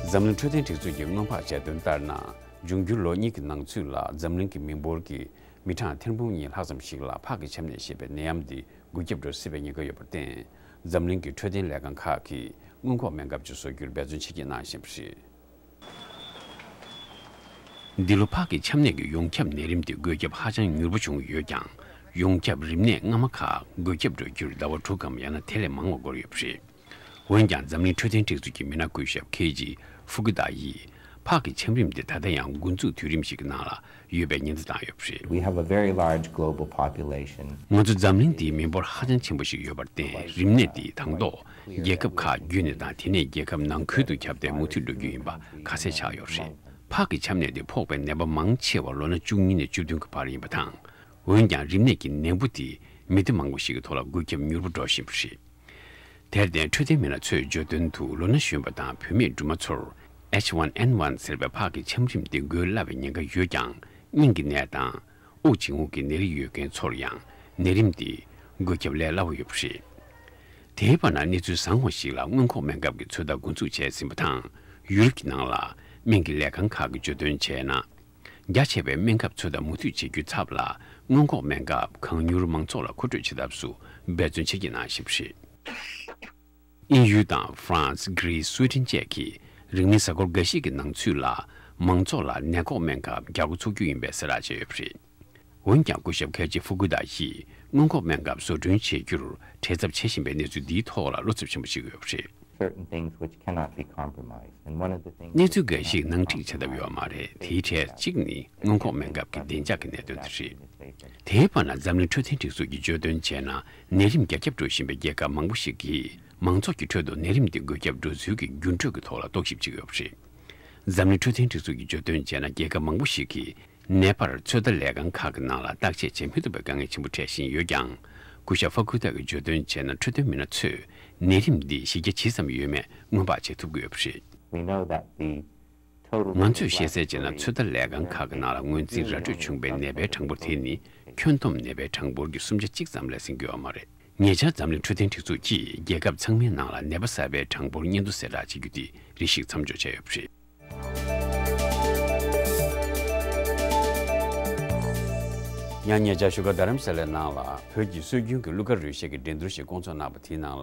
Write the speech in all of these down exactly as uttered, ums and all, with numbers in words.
འཛམ་གླིང་འཕྲོད་བསྟེན་སྒྲིག་འཛུགས་ཀྱིས་སྔོན་དཔག་བྱས་དོན་ལྟར་ན། འབྱུང་འགྱུར་ལོ་གཉིས་ཀྱི་ནང་ཚུད་ལ་འཛམ་གླིང་གི་མི་འབོར་གྱི་མི་གྲངས་ཐེར་འབུམ་གཉིས་ལྷག་ཙམ་ཞིག་ལ་ཕག་གི་ཆམ་ནད་ཞེས་པའི་ནད་ཡམས་འདིས་འགོས་ཁྱབ་འགྲོ་སྲིད་པའི་ཉེན་ཁ་ཡོད་པར་བརྟེན། འཛམ་གླིང་གི་འཕྲོད་བསྟེན་ལས་ཁང་ཁག་གིས་སྔོན་འགོག་སྨན་ཁབ་ཅིག་བཟོ་རྒྱུར་འབད་བརྩོན་བྱེད་ཀྱིན་གནང་བཞིན་པ་རེད། འདི་ལོ་ཕག་གི་ཆམ་ནད་ཀྱི་ཡོངས་ཁྱབ་ནད་རིམས་དེ་འགོས་ཁྱབ་ཧ་ཅང་མྱུར་པོ་བྱུང་ཡོད་ཀྱང་། ཡོངས་ཁྱབ་རིམས་ནད་སྔ་མ་ཁག་འགོས་ཁྱབ་འགྲོ་རྒྱུར་ཟླ་བ་དྲུག་གམ་ཡང་ན་དེ་ལས་མང་བ་འགོར་ཡོད་པ་རེད། འོན་ཀྱང་འཛམ་གླིང་འཕྲོད་བསྟེན་སྒྲིག་འཛུགས་ཀྱི་མི་སྣ་སྐུ་ཞབས་ཁེ་ཇི་ཧྥུ་ཀུ་དཱ་ཡིས། ཕག་གི་ཆམ་རིམས་འདི་ད་ལྟ་ཡང་འགོ་འཛུགས་དུས་རིམ་ཞིག་གི་ནང་ལ་ཡོད་པའི་ཉེན་བརྡ་བཏང་ཡོད་པ་རེད། We have a very large global population. ང་ཚོ་འཛམ་གླིང་འདིའི་མི་འབོར་ཧ་ཅང་ཆེན་པོ་ཞིག་ཡོད་པར་བརྟེན། རིམས་ནད་འདིས་དང་ཐོག་རྒྱལ་ཁབ་ཁག་བརྒྱུད་ནས་དང་། དེ་ནས་རྒྱལ་ཁབ་ནང་ཁུལ་དུ་ཁྱབ་སྟེ་མུ་མཐུད་འགྲོ་རྒྱུ་ཡིན་པ་ཁ་གསལ་ཆགས་ཡོད་པ་རེད། ཕག་གི་ཆམ་ནད་འདི་ཕོག་པའི་ནད་པ་མང་ཆེ་བ་ལོ་ན་བཅུ་གཉིས་ནས་བཅུ་བདུན་གྱི་བར་ཡིན་པ་དང་། འོན་ཀྱང་རིམས་ནད་ཀྱི་ནད་འབུ་དེ་མི་སྡེ་མང་པོ་ཞིག་གི་ཐོག་ལ་འགོས་ཁྱབ་མྱུར་པོ་འགྲོ་བཞིན་པ་རེད། དེར་བརྟེན། འཕྲོད་བསྟེན་མི་སྣ་ཚོས་བརྗོད་དོན་དུ། ལོ་ན་གཞོན་པ་དང་བུད་མེད་སྦྲུམ་མ་ཚོར་ཨེཆ་ཝན་ཨེན་ཝན་ཟེར་བའི་ཕག་གི་ཆམ་རིམས་དེ་འགོས་སླ་བའི་ཉེན་ཁ་ཡོད་ཀྱང་། སྙིང་གི་ནད་དང་། དབུགས་འབྱིན་འོང་གི་ནད་རིགས་ཡོད་མཁན་ཚོར་ཡང་ནད་རིམས་དེ་འགོས་ཁྱབ་ལས་སླ་བོ་ཡོད་པ་རེད། དེའི་བར་ན་གནས་ཚུལ་བཟང་བ་ཞིག་ལ་སྔོན་འགོག་སྨན་ཁབ་ཀྱི་ཚོད་ལྟ་འགོ་འཛུགས་བྱས་ཟིན་པ་དང་། ཡུ་རོབ་ཀྱི་ནང་ལ་སྨན་གྱི་ལས་ཁང་ཁག་གིས་བརྗོད་དོན་བྱས་ན། རྒྱ་ཆེ་བའི་སྨན་ཁབ་ཚོད་ལྟ་མུ་མཐུད་བྱེད་རྒྱུའི་ཚབ་ལ། སྔོན་འགོག་སྨན་ཁབ་གང་མྱུར་མང་ཚོགས་ལ་མཁོ་སྤྲོད་བྱེད་ཐབས་སུ་འབད་བརྩོན་བྱེད་ཀྱིན་གནང་བཞིན་པ་རེད། དབྱིན་ཡུལ་དང་ཧྥ་རན་སི། གྷི་རི་སི། སུའེ་ཏེན་བཅས་ཀྱིས་རིང་མིན་གཟའ་འཁོར་འགའ་ཤས་ཀྱི་ནང་ཚུད་ལ་མང་ཚོགས་ལ་ནད་འགོག་སྨན་ཁབ་རྒྱག་འགོ་ཚུགས་རྒྱུ་ཡིན་པའི་གསལ་བསྒྲགས་བྱས་ཡོད་པ་རེད། འོན་ཀྱང་། སྐུ་ཞབས་ཁེ་ཇི་ཧྥུ་ཀུ་དཱ་ཡིས་སྔོན་འགོག་སྨན་ཁབ་བཟོ་སྐྲུན་བྱེད་རྒྱུར་བྲེལ་འཚུབ་བྱེད་བཞིན་པའི་གནས་ཚུལ་འདིའི་ཐོག་ལ་བློ་འཚབ་ཆེན་པོ་བྱེད་ཀྱི་ཡོད་པ་རེད། Certain things which cannot be compromised. And one of the things གནས་ཚུལ་འགའ་ཞིག་ནང་འགྲིག་བྱ་ཐབས་ཡོད་མ་རེད། དེའི་གྲས་གཅིག་ནི་སྔོན་འགོག་སྨན་ཁབ་ཀྱི་བདེ་འཇགས་ཀྱི་གནད་དོན་དེ་རེད། དེའི་བར་ན་འཛམ་གླིང་འཕྲོད་བསྟེན་སྒྲིག་འཛུགས་ཀྱིས་བརྗོད་དོན་བྱས་ན། ནད་རིམས་རྒྱ་ཁྱབ་འགྲོ་བཞིན་པའི་རྒྱལ་ཁབ་མང་པོ་ཞིག་གིས་མང་ཚོགས་ཀྱི་ཁྲོད་དུ་ནད་རིམས་དེ་འགོས་ཁྱབ་འགྲོ་ཚུལ་གྱི་འགྱུར་འགྲོས་ཀྱི་ཐོག་ལ་རྟོག་ཞིབ་བྱེད་ཀྱི་ཡོད་པ་རེད། འཛམ་གླིང་འཕྲོད་བསྟེན་སྒྲིག་འཛུགས་ཀྱིས་བརྗོད་དོན་བྱས་ན། རྒྱལ་ཁབ་མང་པོ་ཞིག་གིས་ནད་པར་ཚོད་ལྟ་ལས་ཁང་ཁག་གི་ནང་ལ་བརྟག་དཔྱད་བྱེད་མི་ཐུབ་པའི་དཀའ་ངལ་ཆེན་པོ་འཕྲད་བཞིན་ཡོད་ཀྱང་། སྐུ་ཞབས་ཧྥ་ཁུ་ཐག་གིས་བརྗོད་དོན་བྱས་ན། འཕྲོད་བསྟེན་མི་སྣ་ཚོས་ནད་རིམས་འདི་གཞི་རྒྱ་ཇི་ཙམ་ཡོད་མེད་སྔོན་དཔག་བྱེད་ཐུབ་ཀྱི་ཡོད་པ་རེད། We know that the total ང་ཚོས་ཤེས་གསལ་བྱས་ན། ཚོད་ལྟ་ལས་ཁང་ཁག་གི་ནང་ལ་ངོས་འཛིན་ར་སྤྲོད་བྱུང་བའི་ནད་པའི་གྲངས་འབོར་དེ་ནི་ཁྱོན་བསྡོམས་ནད་པའི་གྲངས་འབོར་གྱི་སུམ་ཆ་གཅིག་ཙམ་ལས་ཟིན་གྱི་ཡོད་མ་རེད། ཉེ་ཆར་འཛམ་གླིང་འཕྲོད་བསྟེན་སྒྲིག་འཛུགས་ཀྱིས་རྒྱལ་ཁབ་ཚང་མའི་ནང་ལ་ནད་པ་གསར་པའི་གྲངས་འབོར་སྙན་ཐོ་གསལ་བསྒྲགས་བྱེད་རྒྱུ་དེ་རེ་ཞིག་མཚམས་འཇོག་བྱས་ཡོད་པ་རེད། ཡང་ཉེ་ཆར་བཞུགས་སྒར་རྡ་རམ་ས་ལའི་ནང་ལ་བོད་ཀྱི་སྲོལ་རྒྱུན་གྱི་གླུ་གར་རོལ་གཞས་ཀྱི་འགྲན་བསྡུར་ཞིག་བསྐོང་ཚོགས་གནང་བ་དེའི་ནང་ལ་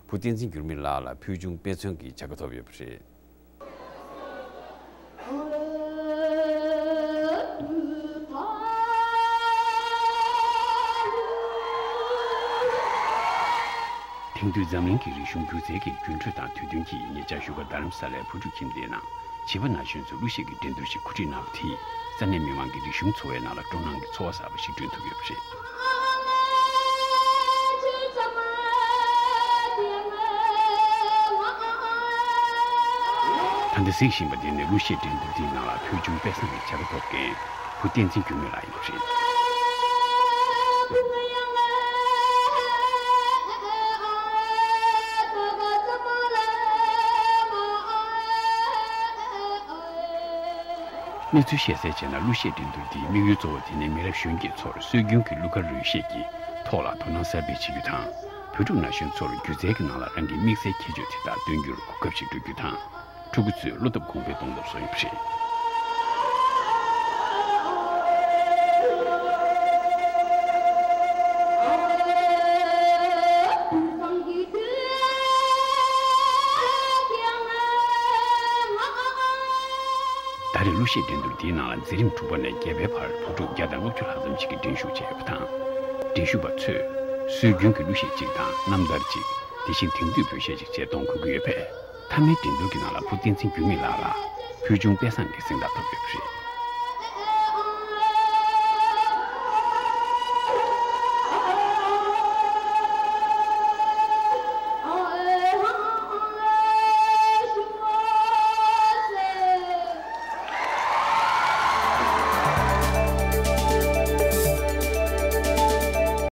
བུ་བསྟན་འཛིན་འགྱུར་མེད་ལགས་ལ་ཕུལ་བྱུང་དཔེ་མཚོན་གྱི་བྱ་དགའ་ཐོབ་ཡོད་པ་རེད། དེང་དུས་འཛམ་གླིང་གི་རིག་གཞུང་སྒྱུ་རྩལ་གྱི་འགྱུར་འགྲོས་དང་དུས་མཐུན་གྱིས། ཉེ་ཆར་བཞུགས་སྒར་རྡ་རམ་ས་ལའི་བུ་ཕྲུག་ཁྱིམ་སྡེའི་ནང་བྱིས་པ་ན་གཞོན་ཚོས་གླུ་གཞས་ཀྱི་འགྲན་བསྡུར་ཞིག་གོ་སྒྲིག་གནང་བ་དེས། ས་གནས་མི་མང་གི་རིག་གཞུང་འཚོ་བའི་ནང་ལ་སྤྲོ་སྣང་གི་ཚོར་བ་གསར་པ་ཞིག་བསྐྲུན་ཐུབ་ཡོད་པ་རེད། ད་ལྟ་གཟིགས་བཞིན་པ་འདི་ནི་གླུ་གཞས་འགྲན་བསྡུར་འདིའི་ནང་ལ་ཕུལ་བྱུང་དཔེ་བཟང་གི་བྱ་དགའ་ཐོབ་མཁན་བུ་བསྟན་འཛིན་འགྱུར་མེད་ལགས་ཡིན་པ་རེད། གནས་ཚུལ་བཤད་གསལ་བྱས་ན། གླུ་གཞས་འགྲན་བསྡུར་འདིའི་དམིགས་ཡུལ་གཙོ་བོ་དེ་ནི་མི་རབས་གཞོན་སྐྱེས་ཚོར་སྲོལ་རྒྱུན་གྱི་གླུ་གར་རོལ་གཞས་ཀྱི་ཐོག་ལ་དོ་སྣང་གསར་སྤེལ་བྱེད་རྒྱུ་དང་། བོད་ཕྲུག་ན་གཞོན་ཚོར་སྒྱུ་རྩལ་གྱི་ནང་ལ་རང་གི་དམིགས་བསལ་ཁྱད་ཆོས་དེ་དག་སྟོན་རྒྱུར་གོ་སྐབས་ཤིག་སྤྲོད་རྒྱུ་དང་། ཕྲུ་གུ་ཚོའི་བློ་སྟོབས་གོང་འཕེལ་གཏོང་ཐབས་སོགས་ཡིན་པ་རེད། ད་རེས་གླུ་གཞས་འགྲན་བསྡུར་འདིའི་ནང་ལ་འཛིན་རིམ་དྲུག་པ་ནས་བརྒྱད་པའི་བར་བུ་ཕྲུག་བརྒྱ་དང་ལྔ་བཅུ་ལྷག་ཙམ་ཞིག་གིས་འགྲན་ཞུགས་བྱས་ཡོད་པ་དང་། འགྲན་ཞུགས་པ་ཚོས་སྲོལ་རྒྱུན་གྱི་གླུ་གཞས་གཅིག་དང་རྣམ་ཐར་གཅིག་དེ་བཞིན་དེང་དུས་བོད་གཞས་གཅིག་བཅས་གཏོང་དགོས་ཀྱི་ཡོད་པས། མཐའ་མའི་འགྲན་བསྡུར་གྱི་ནང་ལ་བུ་བསྟན་འཛིན་འགྱུར་མེད་ལགས་ལ་ཕུལ་བྱུང་དཔེ་བཟང་གི་གཟེངས་རྟགས་ཐོབ་ཡོད་པ་རེད།